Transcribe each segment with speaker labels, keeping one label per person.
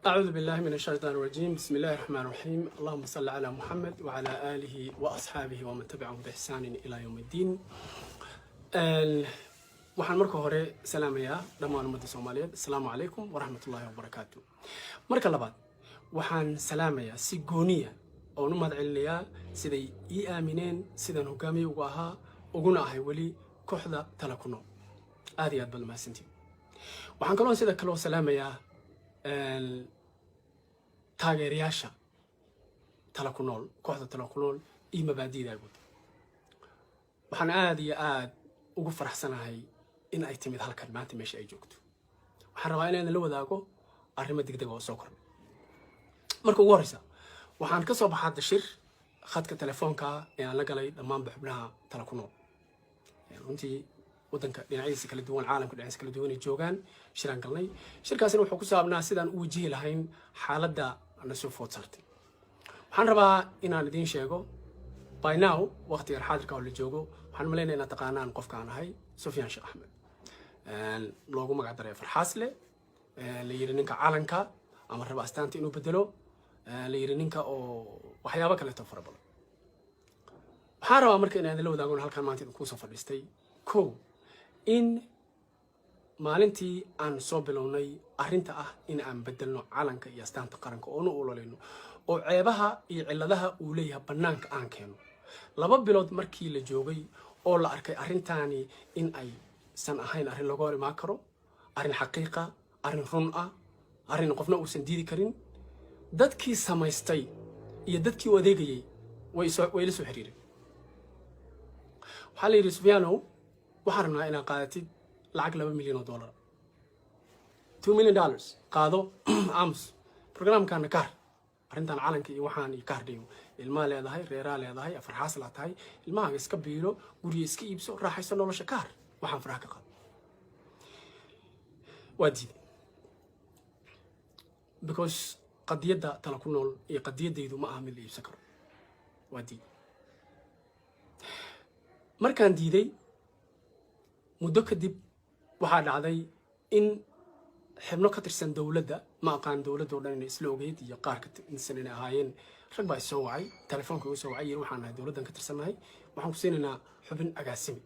Speaker 1: أعوذ بالله من الشيطان الرجيم، بسم الله الرحمن الرحيم، اللهم صل على محمد وعلى آله وأصحابه ومن تبعهم بإحسان إلى يوم الدين. Waxaan marka hore salaamayaa dhammaan ummadda Soomaaliyeed. Asalaamu calaykum waraxmat ullaahi wabarakaatu. Marka labaad, waxaan salaamayaa si gooniya oon u mahad celinayaa siday ii aamineen, sidaan hogaamiye ugu ahaa uguna ahay weli kooxda Tala ku Nool. Aad iyo aad baad mahadsantiin. Waxaan kaloo sida kaloo salaamayaa taageerayaasha Tala ku Nool, kooxda Tala ku Nool iyo mabaadi'da guud. Waxaan aada iyo aad ugu faraxsanahay in ay timid halkan maanta meesha ay joogto. Waxaan rabaa inaan la wadaago arrimo degdeg oo soo kordhay. Marka ugu horreysa, waxaan ka soo baxaa dashir khadka telefoonka ee aan la galay dhammaanba xubnaha Tala ku Nool. Runtii waddanka dhinacyadiisa kala duwan, caalamka dhinacyadiisa kala duwan ay joogaan. Shiraan galnay. Shirkaasina wuxuu ku saabnaa sidaan u wajihi lahayn xaaladda na soo food saartay. Waxaan rabaa inaan idiin sheego, by now, waqtigan xaadirka oo la joogo, waxaan malaynaya inaad taqaanaan qofka aan ahay, Sufyaan Sheekh Axmed, loogu magac daray Farxaasle, la yidhi ninka calanka ama raba astaanta inuu bedelo, la yidhi ninka oo waxyaabo kaleeto fara badan. Waxaan rabaa marka inaan idinla wadaagon halkan maanta idinku soo fadhiistay ko in maalintii aan soo bilownay arrinta ah in aan bedelno calanka iyo astaanta qaranka oonu ololeyno oo ceebaha iyo cilladaha uu leeyahay bannaanka aan keeno, 2 bilood markii la joogay oo la arkay arrintaani in aysan ahayn arrin laga hor imaan karo, arrin xaqiiqa, arrin run ah, arrin qofna uusan diidi karin, dadkii samaystay iyo dadkii u adeegayay way la soo xiriireen. Waxaa la yidhi, "Sufyaanow, waxaan rabnaa inaad qaadatid lacag $2 milyan, $2 million qaado, aamus, programkana kaar, arrintan calanka iyo waxaan iyo kaar dhigo. Ilmaa leedahay, reeraa leedahay, afar xaaslaa tahay, ilmahaaga iska biilo, guriga iska iibso, raaxayso nolosha, kaar waxaan faraha ka qaado." Waa diiday, because qadiyadda Tala ku Nool iyo qadiyaddaydu ma aha mid la iibsan karo. Waa diiday. Markaan diiday, muddo kadib waxaa dhacday in xibno ka tirsan dowladda, ma aqaan dowladda o dhan inay isla ogeyd iyo qaar ka tirsan inay ahaayeen, rag baa isoo wacay, telefoonka igu soo wacay, yiri, "Waxaan nahay dowladdan ka tirsannahay, waxaan ku siinaynaa xubin agaasime,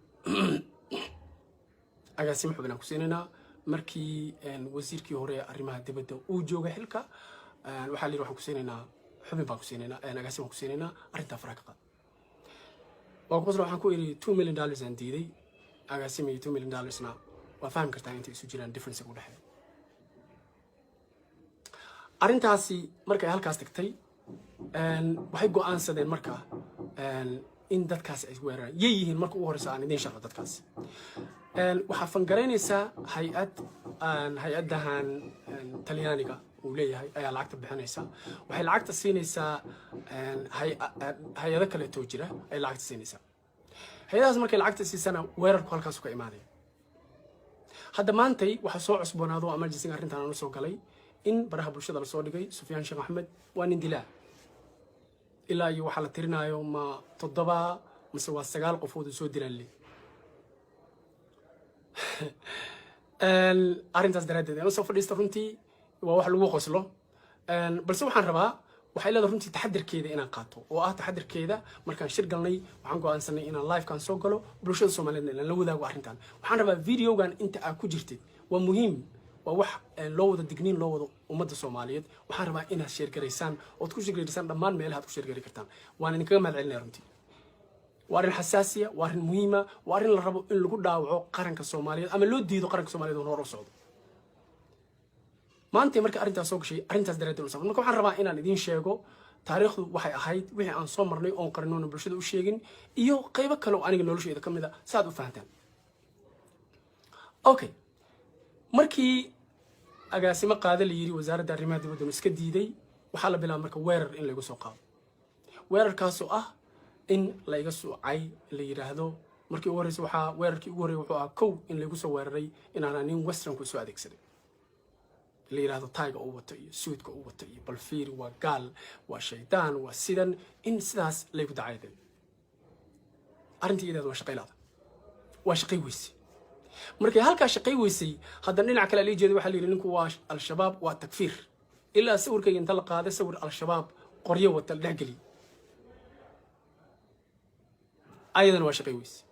Speaker 1: agaasime xubin aan ku siinaynaa." Markii wasiirkii hore arrimaha dibadda uu joogay xilka, waxaa la yidhi, "Waxaan ku siinaynaa xubin baan ku siinaynaa, agaasime baan ku siinaynaa, arrintaa faraha ka qaad." Waa ku qosla. Waxaan ku idhi, "$2 million aan diiday, agaasime iyo $2 million-na waa fahmi kartaa intay isu jiraan, difference u dhexeeya." Arrintaasi markay halkaas tagtay, waxay go'aansadeen marka in dadkaasi ay weeraraan. Yay yihiin? Marka ugu horeysa aan idiin sharxo dadkaasi. Waxaa fund-garaynaysaa hay-ad, hay-addahan Talyaaniga uu leeyahay ayaa lacagta bixinaysa. Waxay lacagta siinaysaa hay-ado kaleetoo jira ay lacagta siinaysaa. Hay-adahaas markay lacagta siisana, weerarku halkaasu ka imaanaya. Hadda maantay waxaa soo cusboonaado emergency arrintan aan usoo galay in baraha bulshada lasoo dhigay Sufyaan Sheekh Axmed waa nin dilaa, ilaa iyo waxaa la tirinaayo ma toddoba mise waa sagaal qofood uu soo dilaan le. Arrintaas daraaddeed aan usoo fadhiista. Runtii waa wax lagu qoslo, balse waxaan rabaa, waxay leedahay runtii taxadirkeeda inaan qaato, oo ah taxadirkeeda markaan shir galnay, waxaan go'aansanay inaan live-kan soo galo, bulshada Soomaaliyeedna inaan la wadaago arrintan. Waxaan rabaa videogan inta aad ku jirtid, waa muhiim, waa wax loo wada digniin loo wado ummadda Soomaaliyeed. Waxaan rabaa inaad share-garaysaan ood ku share-garaysaan dhammaan meelaha aad ku share-gari kartaan. Waan idinkaga mahad celinaya. Runtii waa arrin xasaasiya, waa arrin muhiima, waa arrin la rabo in lagu dhaawaco qaranka Soomaaliyeed ama loo diido qaranka Soomaaliyeed oo hor u socdo. Maantay marka arrintaas soo gashay, arrintaas daraaddeed u marka waxaan rabaa inaan idiin sheego taariikhdu waxay ahayd, wixii aan soo marnay oon qarinoona bulshada u sheegin, iyo qaybo kale oo aniga nolosheyda ka mid a, si aad u fahantaan. Okay, markii agaasimo qaada la yidhi, wasaaradda arrimaha dibadduna iska diiday, waxaa la bilaabay marka weerar in laygu soo qaado, weerarkaasoo ah in layga suucay la yidhaahdo. Markii ugu horreysa, waxaa weerarkii ugu horreyay wuxuu ahaa kow in laygu soo weeraray inaana nin westernku soo adeegsaday, la yidhahdo tie-ga uu wato iyo suit-ka uu wato iyo balfiir, waa gaal, waa shaydaan, waa sidan, in sidaas laygu dacayday. Arrintii iyadeed waa shaqaylaada, waa shaqay weyse. Markay halkaa shaqay weysay, haddana dhinac kale lii jeeday. Waxaa la yidhi ninku waa Al-Shabaab, waa takfiir. Ilaa sawirkayga inta la qaaday, sawir Al-Shabaab qoryo wata la dhexgeliyey, ayadana waa shaqay weyse.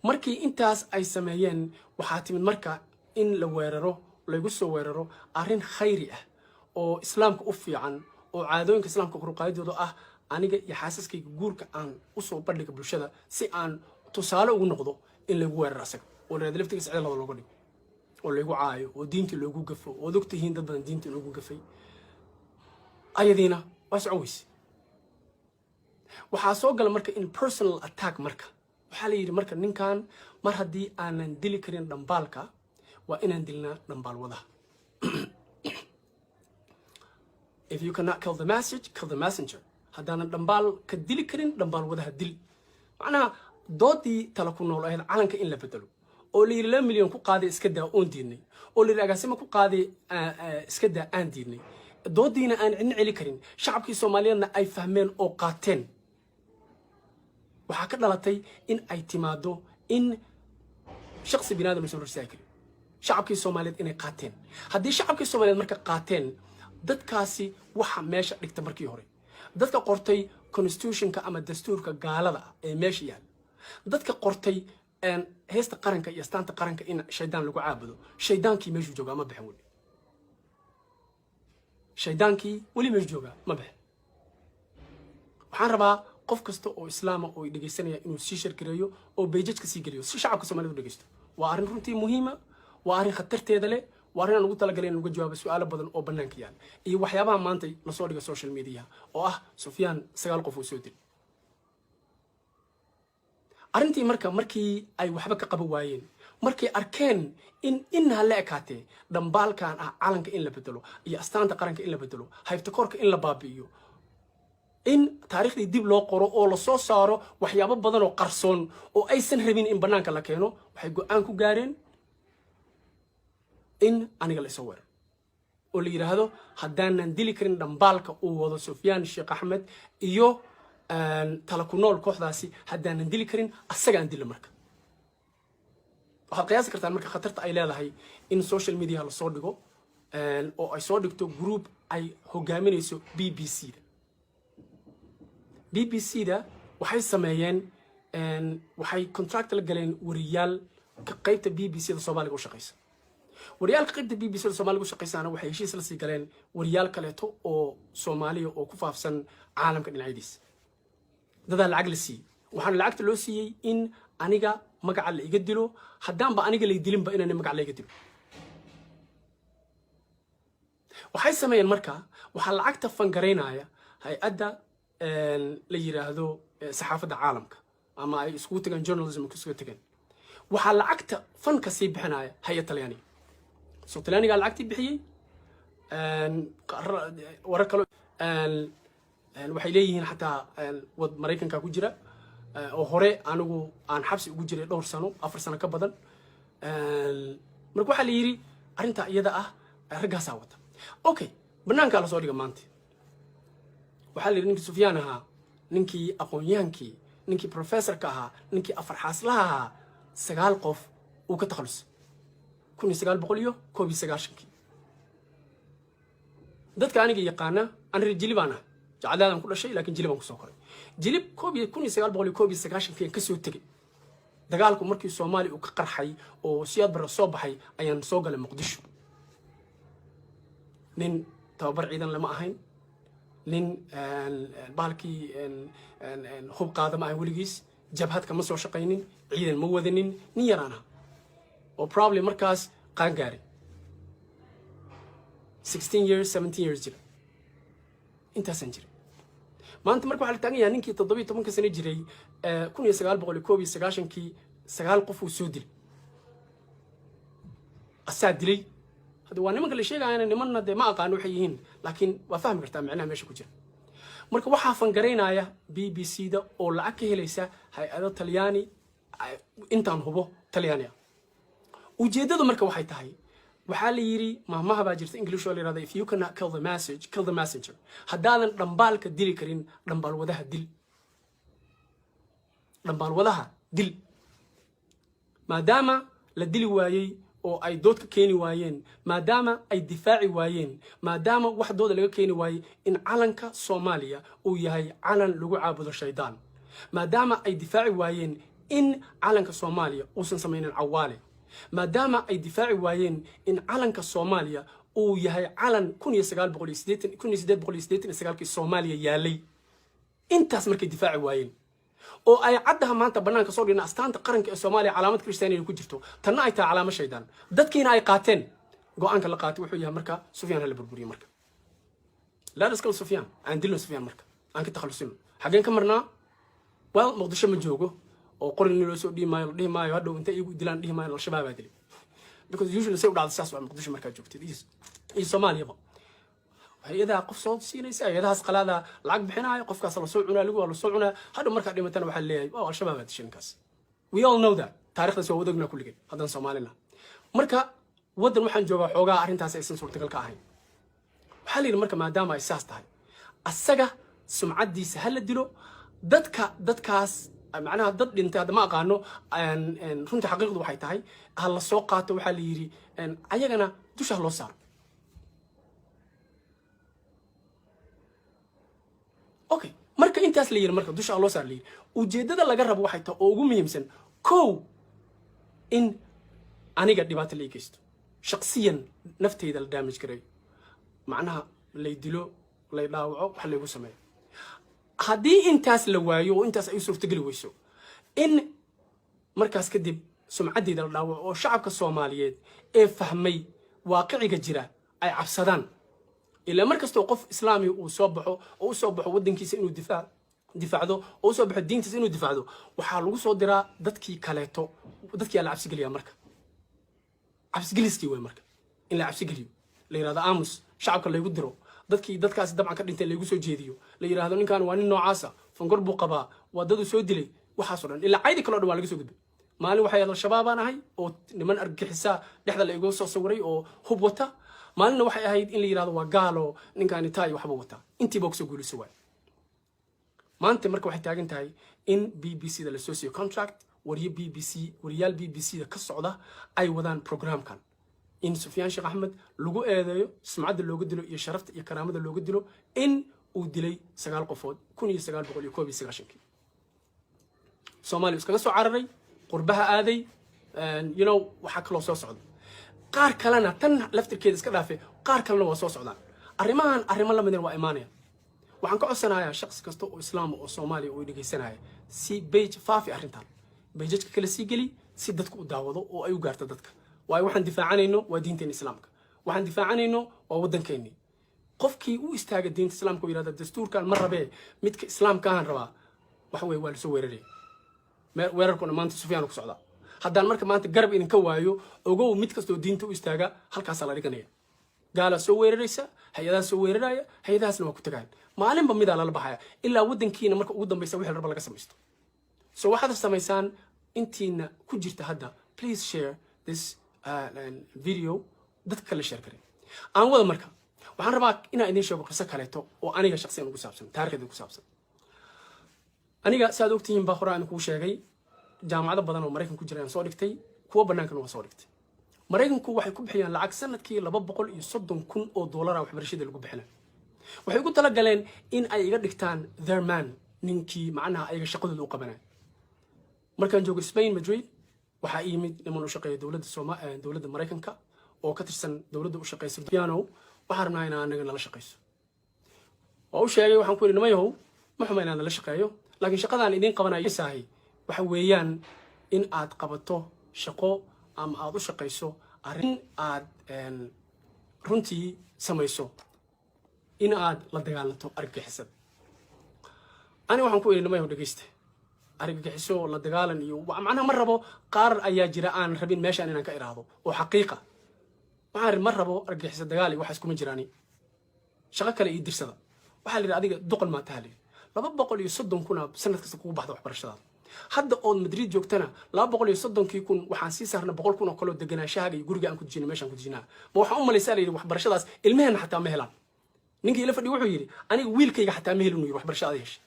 Speaker 1: Markii intaas ay sameeyeen, waxaa timid marka in la weeraro, laygu soo weeraro arrin khayri ah oo Islaamka u fiican oo caadooyinka Islaamka koruqaadidooda ah. Aniga iyo xaasaskayga guurka aan usoo bandhiga bulshada si aan tusaale ugu noqdo, in laygu weeraro asaga oo la laftigiisa cid laba looga dhigo oo laygu caayo oo diinta loogu gafo, ood ogtihiin dad badan diinta loogu gafay. Ayadiina waa socon weyse. Waxaa soo gala marka in personal attack. Marka waxaa la yidhi marka ninkan mar haddii aanan dili karin dhambaalka, waa inaan dilnaa dhambaal wadaha. If you cannot kill the message, kill the messenger. Haddaanan dhambaal ka dili karin, dhambaal wadaha dil. Macnaha doodii Tala ku Nool ahayd calanka in la bedelo, oo la yidhi 2 milyan ku qaaday, iska daa, oon diidnay, oo la yidhi agaasimo ku qaaday, iska daa, aan diidnay, doodiina aan cidna celi karin, shacabkii Soomaaliyeedna ay fahmeen oo qaateen. Waxaa ka dhalatay in ay timaado in shaqsi bini adam uusan hor istaagi karin, shacabkii Soomaaliyeed inay qaateen. Haddii shacabkii Soomaaliyeed marka qaateen, dadkaasi waxa meesha dhigta markii hore, dadka qortay constitutionka ama dastuurka gaalada ah ee meesha yaal, dadka qortay heesta qaranka iyo astaanta qaranka in shaydaan lagu caabudo, shaydaankii meeshuu joogaa ma bixin weli. Shaydaankii weli meeshuu joogaa ma bixin. Waxaan rabaa qof kasta oo Islaama oo dhegaysanaya inuu sii share gareeyo oo pages-ka sii geliyo si shacabka Soomaalida u dhegaysto. Waa arrin runtii muhiima, waa arrin khatarteeda leh, waa arrin aan ugu talagalay in uga jawaabo su-aalo badan oo bannaanka yaal iyo waxyaabaha maanta lasoo dhiga social media oo ah Sufyaan sagaal qof uu soo dilay. Arrintii marka markii ay waxba ka qaban waayeen, markay arkeen in ha la ekaatee dhambaalkan ah calanka in la bedelo iyo astaanta qaranka in la bedelo, haybtakoorka in la baabi'iyo, in taariikhdii dib loo qoro oo lasoo saaro waxyaabo badan oo qarsoon oo aysan rabin in bannaanka la keeno, waxay go-aan ku gaareen in aniga la isoo weeraro oo la yidhaahdo haddaanan dili karin dhambaalka uu wado Sufyaan Sheekh Axmed iyo Tala ku Nool kooxdaasi, haddaanan dili karin, asaga aan dilo. Marka waxaad qiyaasi kartaan marka khatarta ay leedahay in social media lasoo dhigo oo ay soo dhigto group ay hogaaminayso BBC da. BBC da waxay sameeyeen, waxay contract la galeen wariyaal ka qaybta BBC da Soomaaliga u shaqeysa. Wariyaalka qaybta BBC da Soomaaliga u shaqeysaana waxay heshiis la sii galeen wariyaal kaleeto oo Soomaaliya oo ku faafsan caalamka dhinacyadiisa. Dadaa lacag la siiyey, waxaana lacagta loo siiyey in aniga magaca la iga dilo. Haddaanba aniga lay dilinba, inaan magaca la iga dilo. Waxay sameeyeen marka, waxaa lacagta fund-garaynaya hay-adda la yiraahdo saxaafadda caalamka ama ay iskugu tageen journalism isugu tageen. Waxaa lacagta fund-ka sii bixinaya hay-ad Talyaaniga. So Talyaanigaa lacagtii bixiyey. Warar kale waxay leeyihiin xataa wad Maraykanka ku jira oo hore anigu aan xabsi ugu jiray dhowr sano, 4 sano ka badan. Marka waxaa la yidhi arrintaa iyada ah raggaasaa wata. Okay, banaankaa lasoo dhiga maanta. Waxaa la yidhi ninkii Sufyaan ahaa, ninkii aqoon-yahankii, ninkii professorka ahaa, ninkii afar xaaslaha ahaa, sagaal qof uu ka takhalusay 1991-kii. Dadka aniga yaqaana, ani reer Jilib baan ah. Jacadaadaan ku dhashay, laakiin Jilib baan kusoo koray. Jilib koob iyo 1991-kii aan kasoo tegey. Dagaalku markii Soomaaliya uu ka qarxay oo Siyaad Barre soo baxay ayaan soo galay Muqdisho. Nin tababar ciidan lama ahayn, nin bahalkii hub qaada ma ahayn weligiis, jabhad kama soo shaqaynin, ciidan ma wadanin, nin yaraan aha oo probably markaas qaan gaaray, 16 years, 17 years jira, intaasaan jiray. Maanta marka waxaa la taagan yahay ninkii 17-ka sano jiray, 1991-kii sagaal qof uu soo dilay, asaa dilay. Hadda waa nimanka la sheegayana, nimanna dee ma aqaano waxay yihiin, laakiin waa fahmi kartaa micnaha meesha ku jira. Marka waxaa fund-garaynaya BBC da oo lacag ka helaysa hay-ado Talyaani, intaan hubo Talyaani ah. Ujeeddadu marka waxay tahay, waxaa la yidhi, maahmaah baa jirta English oo la yirahda, "If you cannot kill the message, kill the messenger." Haddaadan dhambaalka dili karin, dhambaal wadaha dil, dhambaal wadaha dil. Maadaama la dili waayey oo ay dood ka keeni waayeen, maadaama ay difaaci waayeen, maadaama wax dooda laga keeni waayey in calanka Soomaaliya uu yahay calan lagu caabudo shaydaan, maadaama ay difaaci waayeen in calanka Soomaaliya uusan samaynin Cawaale, maadaama ay difaaci waayeen in calanka Soomaaliya uu yahay calan 1980, 1889-kii Soomaaliya yaalay, intaas markay difaaci waayeen oo ay caddaha maanta bannaanka soo dhigna astaanta qaranka ee Soomaaliya calaamad Kristiyaaniya ku jirto, tanna ay tahay calaamo shaydaan, dadkiina ay qaateen, go-aanka la qaatay wuxuu yahay marka Sufyaan hala burburiyo. Marka let us kill Sufyaan, aan dilno Sufyaan, marka aan ka takhalusino. Xaggeen ka marnaa? Well, Muqdisho ma joogo oo qorin loo soo dhihi maayo, la dhihi maayo hadhow inta iigu dilaan, dhihi maayo Al-Shabaab baa dilay, because usually say u dhacdo saas waa. Muqdisho markaa joogtid iyo Soomaaliyaba, hay-adaha qof soo siinaysa, hay-adahaas qalaada lacag bixinaayo, qofkaas lasoo cunaa, lagu waa lasoo cunaa. Hadhow markaa dhimatana waxaa leeyahay, "Oh, Al-Shabaab baa dishay ninkaas." We all know that. Taarikhdaas waa wadagnaa kulligeen haddaan Soomaalina. Marka waddan waxaan joogaa xoogaa arrintaas aysan suurtagal ka ahayn. Waxaa la yidhi marka, maadaama ay saas tahay, asaga sumcaddiisa ha la dilo. Dadka dadkaas macnaha dad dhintay hadda ma aqaano runtii. Xaqiiqdu waxay tahay ha la soo qaato. Waxaa la yidhi ayagana dusha ha loo saaro. Okay, marka intaas la yidhi, marka dusha ha loo saaro la yidhi, ujeeddada laga rabo waxay tahay oo ugu muhiimsan, kow, in aniga dhibaato la ii geysto shaqsiyan, nafteyda la damage gareeyo, macnaha lay dilo, lay dhaawaco, wax laygu sameeyo. Haddii intaas la waayo oo intaas ay u suurtogeli weyso, in markaas kadib sumcaddeeda la dhaawaco oo shacabka Soomaaliyeed ee fahmay waaqiciga jira ay cabsadaan. Ilaa mar kastoo qof Islaami uu soo baxo oo u soo baxo waddankiisa inuu difaacdo oo usoo baxo diintiisa inuu difaacdo, waxaa lagu soo diraa dadkii kaleeto, dadkii aa la cabsigeliyaa. Marka cabsigeliskii way, marka in la cabsigeliyo, la yirahdo aamus, shacabka laygu diro, dadkii dadkaasi dabcan ka dhintay laygu soo jeediyo, la yidhahdo ninkan waa nin noocaasa, fangor buu qabaa, waa daduu soo dilay, waxaasoo dhan. Ilaa caydi kaloo dhan waa laga soo gudbay. Maalin waxay Al-Shabaabaan ahay oo niman argagixisaa dhexda la igu soo sawiray oo hub wata. Maalinna waxay ahayd in la yidhahdo waa gaalo ninkaani, taa iyo waxba wataa. Intiiba kusoo guulayso waay. Maanta marka waxay taagan tahay in BBC da lasoo siiyo contract, wariye BBC, wariyaal BBC da ka socda ay wadaan programkan, in Sufyaan Sheekh Axmed lagu eedeeyo, sumcadda looga dilo iyo sharafta iyo karaamada looga dilo in uu dilay sagaal qofood 1991-kii. Soomaaliya iskaga soo cararay, qurbaha aaday, waxaa kaloo soo socda qaar kalena. Tan laftirkeeda iska dhaafe, qaar kalena waa soo socdaan. Arrimahan arrimo lamidina waa imaanaya. Waxaan ka codsanayaa shaqsi kasta oo Islaama oo Soomaaliya oo dhegaysanaya, si page faafi arrintan, page-ajka kale sii geli, si dadku u daawado oo ay u gaarto dadka. Waayo, waxaan difaacanayno waa diinteena Islaamka, waxaan difaacanayno waa waddankeennii. Qofkii u istaaga diinta Islaamka oo yidhahda dastuurkan ma rabee, midka Islaamka ahaan rabaa, waxa weye waa lasoo weeraraya. Weerarkuna maanta Sufyaan ku socdaa. Haddaan marka maanta garab idinka waayo, ogow, mid kastoo diinta u istaaga halkaasaa la dhiganaya. Gaalaa soo weeraraysa, hay-adaha soo weeraraya, hay-adahaasna waa ku tagayan. Maalinba midaa lala baxaya ilaa waddankiina marka ugu dambaysa wixii la raba laga samaysto. So waxaad samaysaan, intiina ku jirta hadda, please share this video, dadka kale share kare. Aan wada marka waxaan rabaa inaan idiin sheego qiso kaleeto oo aniga shaqsiyan ugu saabsan, taarikhdeeda ku saabsan. Aniga, saad ogtihiin baa hore aan kuu sheegay, jaamacado badan oo Maraykan ku jira ayaan soo dhigtay, kuwo bannaankana waa soo dhigtay. Maraykanku waxay ku bixiyaan lacag sanadkii 230,000 oo doolara waxbarashada lagu bixina. Waxay ugu talagaleen in ay iga dhigtaan their man, ninkii macnaha ayaga shaqadooda u qabanaya. Markaan joogo Spain, Madrid, waxaa ii yimid niman u shaqeeya dowladda Sooma dowladda Maraykanka oo ka tirsan dowladda u shaqeysa. "Piano, waxaan rabnaa inaa anaga nala shaqeyso." Waa u sheegay, waxaan ku yidhi, "Nimayahow, ma xuma inaan nala shaqeeyo, laakiin shaqadaan idiin qabanaysahay waxa weeyaan in aad qabato shaqo ama aad u shaqayso arrin aad runtii samayso in aad la dagaalanto argagixisada." Ani waxaan ku idhi, "Nimayahow, dhegeysta, argagixiso la dagaalan iyo macnaha ma rabo. Qaar ayaa jira aan rabin meeshaan inaan ka iraahdo oo xaqiiqa. Waxaan iri, ma rabo argagixiso dagaal iyo waxaas, kuma jiraani, shaqo kale ii dirsada." Waxaa la yidhi, "Adiga doqon maa taha?" La yidhi, 230,000 sanad kasta kugu baxda waxbarashadaada. Hadda ood Madrid joogtana 230-kii kun waxaan sii saarna 100,000 oo kaloo degenaanshahaaga iyo guriga aan ku dejina, meeshaan ku dejinaa. Ma waxaan u malaysaa," la yidhi, "waxbarashadaas ilmeheenna xataa ma helaan." Ninkii ila fadhiy wuxuu yidhi, "Aniga wiilkayga xataa ma helin," uu yidhi, "waxbarashada heshay.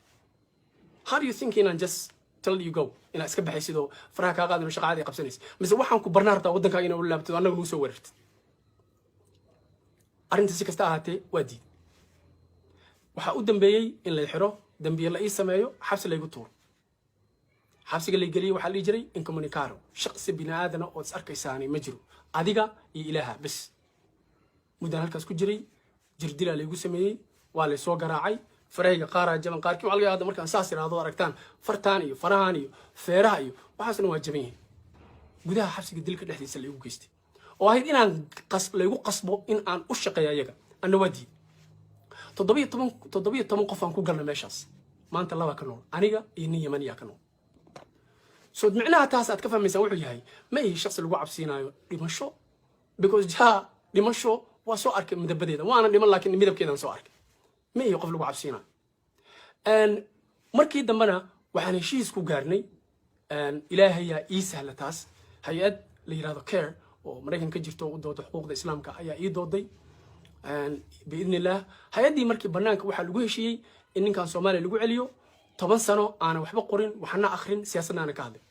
Speaker 1: How do you think inaan just Tell you go inaad iska baxaysid oo faraha kaa qaadin oo shaqa caadi qabsanaysid, mise waxaan ku barnaa rabtaa waddankaaga inaad ula laabtid oo annaga nagu soo weerartid? Arrinta si kasta ahaatee, waa diiday. Waxaa u dambeeyey in lay xiro, dambiye la ii sameeyo, xabsi laygu tuuro. Xabsiga lay geliyey waxaa la dhihi jiray incommunicado. Shaqsi bini aadana ood is arkaysaani ma jiro, adiga iyo Ilaaha bes. Muddaan halkaas ku jiray, jirdilaa laygu sameeyey, waa lay soo garaacay, farahayga qaaraa jaban, qaarkii waxaa laga yaabaa markaan saas iraahdo aragtaan fartaan iyo farahan iyo feeraha iyo waxaasna waa jaban yihiin. Gudaha xabsiga dilka dhexdiisa laygu geystay oo ahayd inaan laygu qasbo in aan u shaqeeyo ayaga, anna waa diiday. 17 qof aan ku galna meeshaas, maanta laba ka nool, aniga iyo nin Yamaniyaa ka nool. So micnaha taas aad ka fahmaysaan wuxuu yahay, ma ihi shaqsi lagu cabsiinaayo dhimasho, because ja dhimasho waa soo arkay midabadeeda, waana dhiman, laakiin midabkeedaan soo arkay. Ma ihi qof lagu cabsiinayo. Markii dambena waxaan heshiis ku gaarnay, Ilaahayaa ii sahla taas, hay-ad la yirahdo CAIR oo Maraykan ka jirto oo u dooda xuquuqda Islaamka ayaa ii dooday, biidni Illaah. Hay-addii markii banaanka waxaa lagu heshiiyey in ninkan Soomaaliya lagu celiyo, 10 sano aanan waxba qorin, waxna akrin, siyaasadna aanan ka hadlin.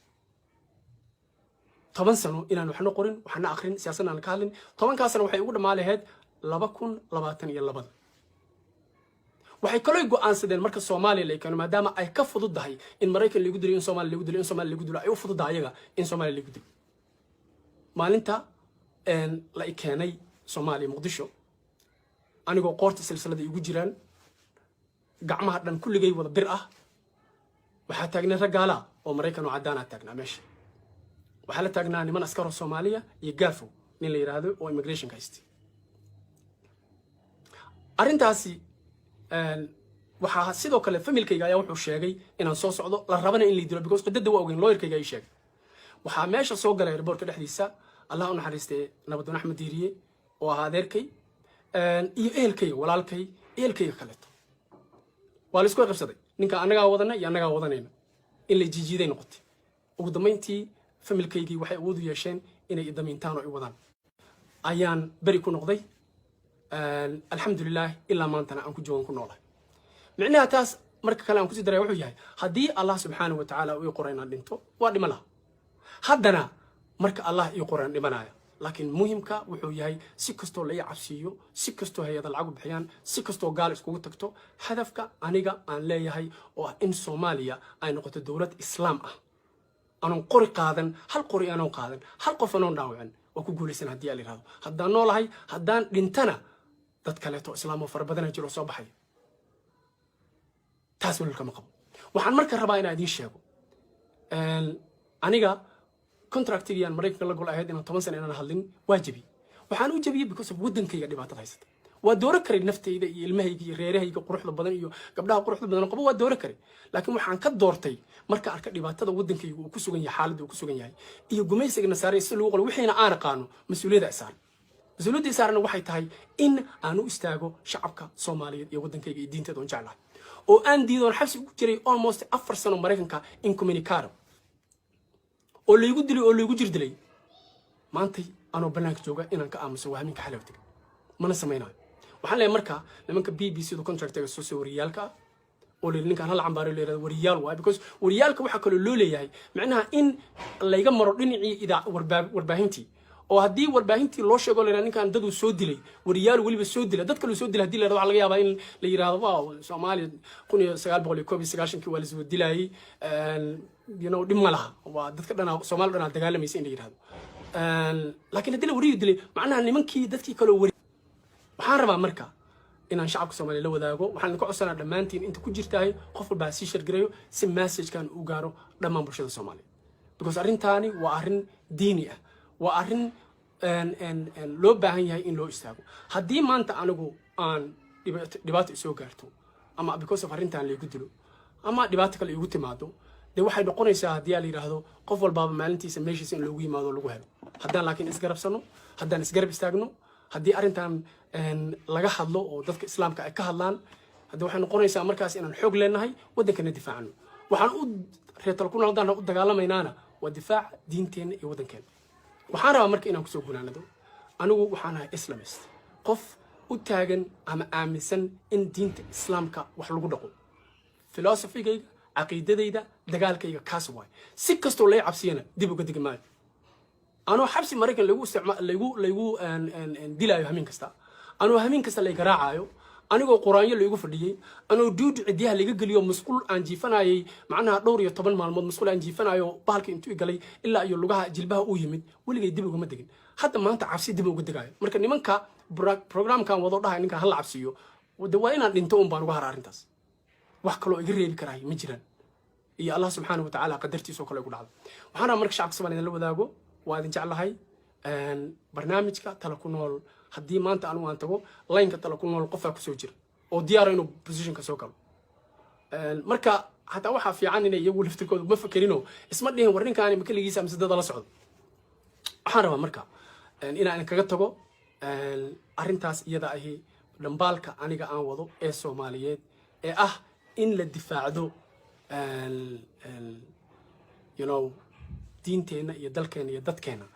Speaker 1: 10 sano inaan waxna qorin, waxna akrin, siyaasadna aanan ka hadlin. 10-kaa sano waxay ugu dhammaa lahayd 2022-da. Waxay kaloo go'aansadeen marka Soomaaliya la keeno, maadaama ay ka fududahay in Maraykan lagu dilo, in Soomaaliya lagu dilo, in Soomaaliya lagu dilo ay u fududahay ayaga in Soomaaliya lagu dilo. Maalinta la i keenay Soomaaliya, Muqdisho, anigoo qoorta silsilada igu jiraan, gacmaha dhan kulligay wada bir ah, waxaa taagnay rag gaalaa oo Maraykan oo caddaanaa taagnaa meesha. Waxaa la taagnaa niman askaroo Soomaaliya iyo Gaafo nin la yidhaahdo oo immigrationka haystay. Arrintaasi waxaa sidoo kale familkayga ayaa wuxuu sheegay inaan soo socdo, la rabana in la dilo, because qidada waa ogeyn, lawyerkayga ay sheegay. Waxaa meesha soo galay airportka dhexdiisa, Allah u naxariistee, Nabadoon Axmed Diiriye oo ahaa adeerkay iyo ehelkayga, walaalkay, ehelkayga kaleeto. Waa la isku qabsaday, ninka annagaa wadana iyo annagaa wadanayna, in la jiijiiday noqotay. Ugu dambayntii familkaygii waxay awood u yeesheen inay idamiintaan oo i wadaan. Ayaan beri ku noqday, alxamdulilah, ilaa maantana aan ku joogan, ku noolahay. Micnaha taas marka kale aan kusii daraya wuxuu yahay, haddii Allah subxaanahu wa tacaala uu ii qoro inaan dhinto, waa dhima laha. Haddana marka Allah ii qoraan dhimanaya, laakiin muhimka wuxuu yahay, si kastoo la ii cabsiiyo, si kastoo hay-ada lacag u bixiyaan, si kastoo gaal iskugu tagto, hadafka aniga aan leeyahay oo ah in Soomaaliya ay noqoto dowlad Islaam ah, anoon qori qaadan, hal qori anoon qaadan, hal qof anoon dhaawicin, waa ku guulaysan haddii aan yidhahdo. Haddaan noolahay, haddaan dhintana, dad kaleeto Islaam oo fara badana jiro soo baxaya. Taas walal kama qabo. Waxaan marka rabaa inaan idiin sheego, aniga contractigii aan Maraykanka la gol ahayd inaan 10 sano inaan hadlin waa jebiyey. Waxaan u jebiyey because of waddankayga dhibaatada haysata. Waa dooro karay naftayda iyo ilmahayga iyo reerahayga quruxda badan iyo gabdhaha quruxda badan qabo, waa dooro karay, laakiin waxaan ka doortay marka arka dhibaatada waddankayga uu ku sugan yahay, xaaladda uu ku sugan yahay iyo gumaysiga nasaariya si lagu qolo, wixiina aan aqaano mas-uuliyadda saaran. Mas-uuliyadda saarana waxay tahay in aan u istaago shacabka Soomaaliyeed iyo waddankayga iyo diinteeda oon jeclahay, oo aan diidoon xabsi ugu jiray almost 4 sano Maraykanka incommunicado, oo laygu dilay oo laygu jir dilay. Maantay anoo bannaanka jooga inaan ka aamuso waa haminka xalowtiga, mana samaynayo. Waxaan leeyahay marka nimanka BBC da contractiga soo soo wariyaalka ah oo la yidhi ninkaan hala cambaaro, la yidhahdo wariyaal waay, because wariyaalka waxaa kaloo loo leeyahay macnaha in layga maro dhinacii idaa warbaahintii, oo haddii warbaahintii loo sheego la yidhahdo ninkaan daduu soo dilay, wariyaal weliba soo dila, dad kaluu soo dilay, haddii la yidhahdo, waxaa laga yaabaa in la yidhahdo, "Wow, Soomaaliya 1991-kii waa lasoo dilaayey, dhib ma laha, waa dadka dhanaa, Soomaali dhanaa dagaalamaysa," in la yidhahdo. Laakiin haddii la wariyu dilay, macnaha nimankii dadkii kaloo wari. Waxaan rabaa marka inaan shacabka Soomaaliya la wadaago. Waxaan idinka codsanaa dhammaantiin inta ku jirtahay, qof walba ha sii share gareeyo si messagekan uu gaaro dhammaan bulshada Soomaaliya, because arrintaani waa arrin diini ah, waa arrin loo baahan yahay in loo istaago. Haddii maanta anigu aan dhibaato isoo gaarto, ama because of arrintan laygu dilo, ama dhibaato kale igu timaado, dee waxay noqonaysaa haddii aa la yidhaahdo qof walbaaba maalintiisa meeshiisa in loogu yimaado oo lagu helo. Haddaan laakiin isgarabsano, haddaan isgarab istaagno, haddii arrintan laga hadlo oo dadka Islaamka ay ka hadlaan, haddi waxay noqonaysaa markaas inaan xoog leenahay, waddankana difaacno. Waxaan u reetal ku noqdaan u dagaalamaynaana waa difaaca diinteenna iyo waddankeena. Waxaan rabaa marka inaan kusoo gunaanado, anigu waxaan ahay Islamist, qof u taagan ama aaminsan in diinta Islaamka wax lagu dhaqo, philosophygayga, caqiidadayda. Dagaalkayga kaas waay. Si kastoo lay cabsiyana dib uga degi maayo. Anoo xabsi Maraykan lagu isticma laygu dilaayo hameen kasta, anoo hameen kasta lay garaacaayo, anigoo quraanyo laygu fadhiyey, anoo duudi cidyaha laga geliyo, musqul aan jiifanayay, macnaha dhowr iyo toban maalmood musqul aan jiifanayo, bahalka intuu i galay ilaa iyo lugaha jilbaha uu yimid, weligay dib ugama degin. Hadda maanta cabsi dib uga degaayo. Marka nimanka programkan wado dhahay ninka hala cabsiyo, de waa inaan dhinto un baan uga hara arrintaas. Wax kaloo iga reebi karaay ma jiraan iyo Allah subxaana wa tacaala qadartiisoo kale igu dhacdo. Waxaan rabaa marka shacabka Somaaliya la wadaago, waa idin jeclahay. Barnaamijka Tala ku Nool, haddii maanta anigu aan tago line-ka Tala ku Nool, qofaa kusoo jira oo diyaara inuu positionka soo galo. Marka hataa waxaa fiican inay iyagu laftirkooda ma fakerino, isma dhihin war ninkaani ma keligiisa mise dada la socdo. Waxaan rabaa marka inaan kaga tago arrintaas iyada ahi, dhambaalka aniga aan wado ee Soomaaliyeed ee ah in la difaacdo diinteenna iyo dalkeenna iyo dadkeenna.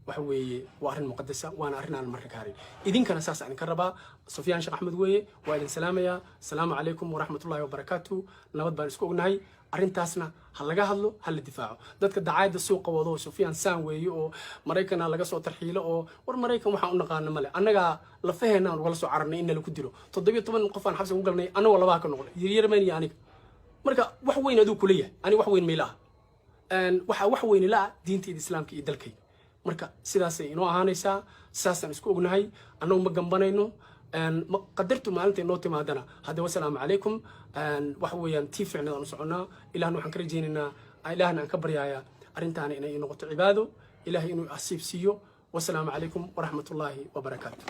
Speaker 1: Waxa weeye waa arrin muqadasa, waana arrin aan marka ka harin. Idinkana saas idinka rabaa. Sufyaan Sheekh Axmed weeye, waa idin salaamayaa. Asalaamu calaykum waraxmatullahi wabarakaatu. Nabad baan isku ognahay. Arrintaasna ha laga hadlo, ha la difaaco. Dadka dacaayadda suuqa wado oo Sufyaan saan weeye oo Maraykana laga soo tarxiilo oo war Maraykan waxaan u naqaana male. Annagaa lafaheena aan ugala soo cararnay in nalaku dilo. 17 qof aan xabsiga ku galnay, annagoo labaha ka noqday, yaryarman iyo aniga. Marka wax weyn aduu kula yahay, aniga wax weyn mayla ah. Waxaa wax weyn ila ah diintayda Islaamka iyo dalkayga. Marka sidaasay inoo ahaanaysaa, sidaasaan isku ognahay. Annagu ma gambanayno qadartu maalinta inoo timaadana. Hadda wasalaamu calaykum. Waxa weeyaan tii fiicneed aan u soconnaa. Ilahna waxaan ka rajaynaynaa, Ilaahna aan ka baryayaa arrintaana inay noqoto cibaado, Ilahay inuu asiib siiyo. Wasalaamu calaykum waraxmatullaahi wabarakaatu.